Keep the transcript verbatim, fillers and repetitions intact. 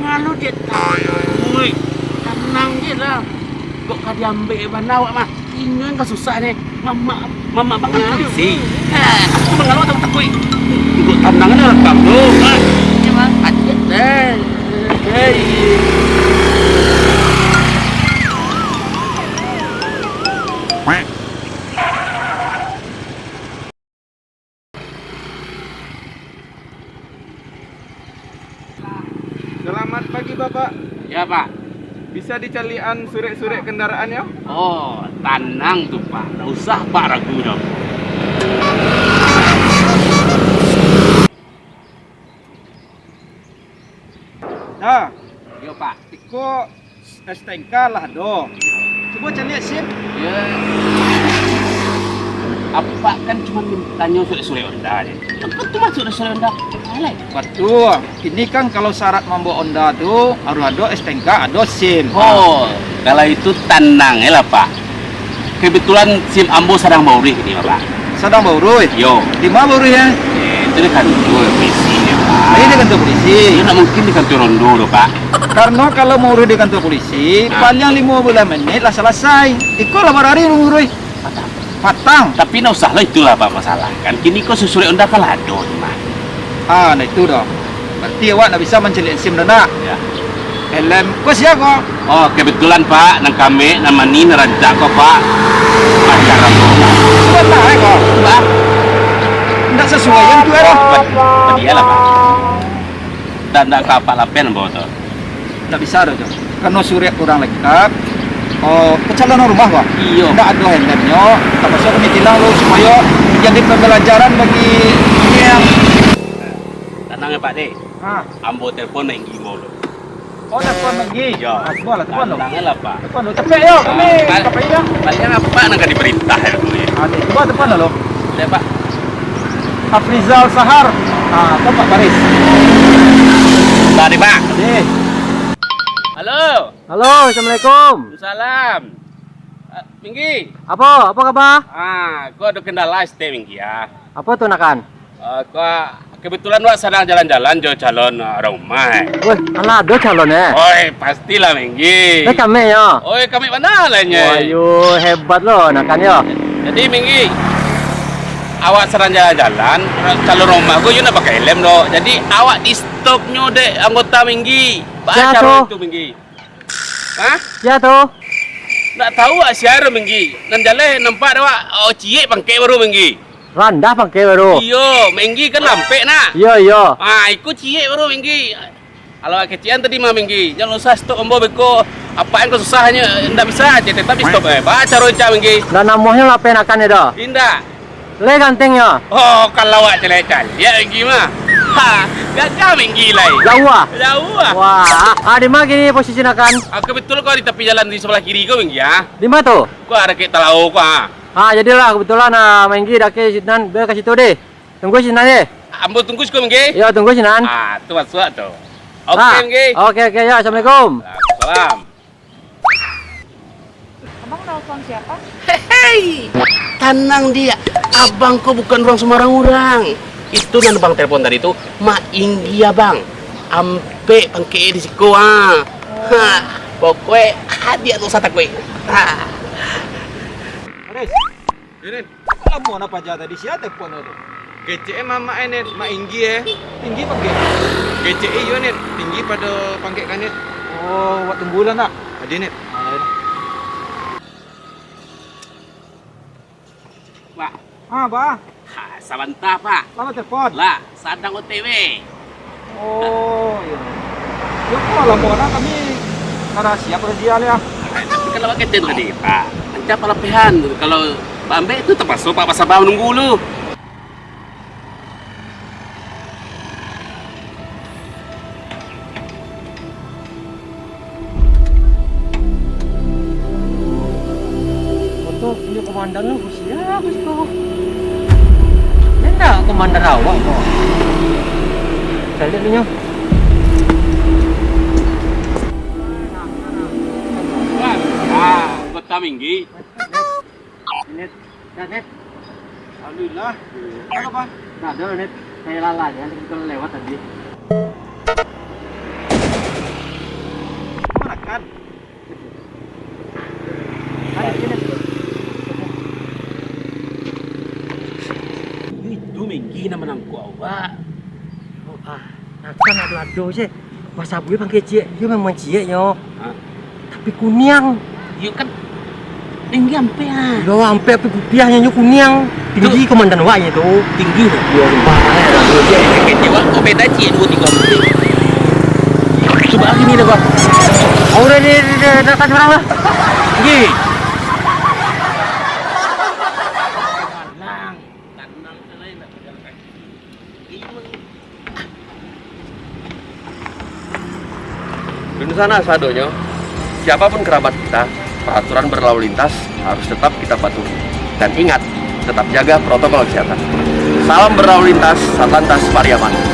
Kalau dia takuik, tanang je lah. Kok ka diambek bana awak mah. Inyo nan ka susah ni. Mamak, mamak bangalo. Si. Ha, aku bangalo tak takuik. Duduk tanang ni rekam tu. Ha. Ini mah, kaciak deh. Hei. Selamat pagi, Bapak. Ya, Pak. Bisa dicaliakan surek-surek kendaraan, ya? Oh, tanang tu, Pak. Ndak usah Pak ragu doh. Nah, yo, Pak. Iko S T N K lah ado. Cubo caliak SIM. Ya. Apak kan cuma tanyo surek-surek Honda je. Kan tu masuak surek Honda. Alai. Batua. Kini kan kalau syarat mambaok Honda tu harus ado S T N K, ado SIM. Oh, kalau itu tanang je lah, Pak. Kebetulan SIM ambo sadang bauruih kini, Bapak. Sadang bauruih? Yo. Di ma bauruih, eh? Eh, itu di kantua polisi, yo, Pak. Eh, di kantua polisi? Yo, ndak mungkin di kantua rondo doh, Pak. Karano kalau mauruih di kantua polisi, ah, paliang limo baleh menit lah salasai. Iko lah bara ari mauruih. Patang. Patang? Tapi ndak usah lah itulah, Pak, masalah. Kan kini ko surek Honda kan lah ado tu mah. Ah, nah itu doh. Berarti awak ndak bisa mancaliak SIM doh, ndak? Ya. Helm ko sia ko? Oh, kebetulan, Pak, nan kamek, nan manih, nan rancak ko, Pak. Pacar ambo. Sabanta, eh, ko? Bah? Ndak sasuai yang tu, eh, doh. Padialah, Pak. Ndak, ndak ka apak lapehan ambo tu. Ndak bisa doh, tu. Karano surek kurang lengkap. Oh, kacalonan rumah, Pak? Iyo. Ndak ado helmnyo. Tapakso kami tilang lu supayo jadi pambalajaran bagi yang... Tanang ya, Pak, deh. Ha. Ambo telepon Mak Inggi dulu. Oh, telepon Mak Inggi? Yo. Ah, cubo lah, telepon lu. Tanang lah, Pak. Telepon lu. Capek, yo. Kami, ah, capek, yo. Paliang apak nan ka diparintah, yo, dulu, yo. Ah, ni, cubo telepon lah, lu. Deh, Pak. Afrizal Sahar. Ah, tu Pak Baris. Tadi, Pak. Deh. Halo. Halo, assalamualaikum. Waalaikumsalam. Ah, Minggi. Apo? Apo kaba? Ah, ko ado kendala saketek, Minggi, ah. Apo tu, Nakan? Ah, ko, kebetulan wak sadang jalan-jalan jo calon, ah, urang rumah, eh. Weh, alah ado calon, eh? Oi, pastilah, Minggi. Eh, kamek, yo? Oi, kamek bana lah, nyo. Wayu, hebat lo, Nakan, yo. Jadi, Minggi, awak sadang jalan-jalan, calon urang rumah ko, yo ndak pakai helm doh. Jadi, awak di-stop nyo dek anggota, Minggi. Baa caro tu, Minggi? Hah? Sia tu? Ndak tau wak sia tu, Minggi. Nan jaleh nampak dek wak, oh, ciek pangkek baru, Minggi. Randah pangkek baru. Iyo, Minggi kan lampek, nak. Iyo, iyo. Ah, iko ciek baru, Minggi. Kalau wak kecekan tadi mah, Minggi. Jan usah stop ambo beko. Apak nan ka susah nyo, ndak bisa, ciek tetap di-stop, eh. Baa caro cak, Minggi? Ndak namuahnyo lah penakan itu. Indak. Lai gantengnyo. Oh, kalau wak caliak-caliak Minggi mah. Ha, gagah Minggi lai. Jauah ah? Jauah ah. Wah, ah, di ma kini posisi Nakan? Ah, kebetulan ko di tapi jalan di sabalah kiri ko, Minggi, ah. Di ma tu? Ko dakek Talawo ko, ah. Ah, jadilah kebetulan, ah, Minggi dakek sinan, bia ka situ deh. Tunggu sinan deh. Ambo tunggu siko, Minggi. Yo, tunggu sinan. Ah, tu masuak tu. Oke, ah, Minggi. Oke, oke, yo, assalamualaikum. Waalaikumsalam. Abang nelfon siapa? Hei, tanang diak. Abang ko bukan urang sembarang urang. Itu nan abang telepon tadi tu, Mak Inggi abang. Ampek pangkeknyo di siko, ha. Ha, pokoknyo, ha, diak ndak usah takuik. Ha. Aris. Yo, Nit. Lamo na paja tadi, sia telepon tu? Kecek e mamak e, Nit, Mak Inggi e. Tinggi pangkek? Kecek e iyo, Nit, tinggi pado pangkek ka, Nit. Oh, wak tunggu lah, nak. Ade, Nit. Ah, yo. Pak. Ah, Pak. Ha, sabanta, Pak. Lamo telepon? Lah, sadang O T W. Oh, iyo. Yo, kok lamo nah, kami ndak siap razia lai, ah. Tapi kan awak kecek tadi, Pak. Rancak palapehan. Kalau baambek tu, tapaso Pak basaba manunggu lu. Moto punyo komandan lo, sia ko siko? Indak komandan awak ko. Caliak dulu nyo. Ah, anggota Minggi. Ini Dah, Nit. Alhamdulillah. Kenapa? Dah, dah, Nit. Saya lalai, ya. Nanti kita lewat tadi. Ih, nan manangkok awak. Ah, takkan ado-ado se. Wah, sabuik pangkek ciek, iyo memang ciek nyo. Hah? Tapi kuniang. Iyo kan tinggi ampek ah. Yo, ampek tapi putiahnyo nyo kuniang. Tinggi komandan wak nyo tu. Tinggi lah. Yo, sumpah. Kecil wak kok beda ciek dua tiga ampek. Coba lagi ni dah bang. Oh, udah, udah, udah, udah, udah, orang lah. Ye. Dunsanak sadonyo, siapapun kerabat kita, peraturan berlalu lintas harus tetap kita patuhi. Dan ingat, tetap jaga protokol kesehatan. Salam berlalu lintas, Satlantas Pariaman.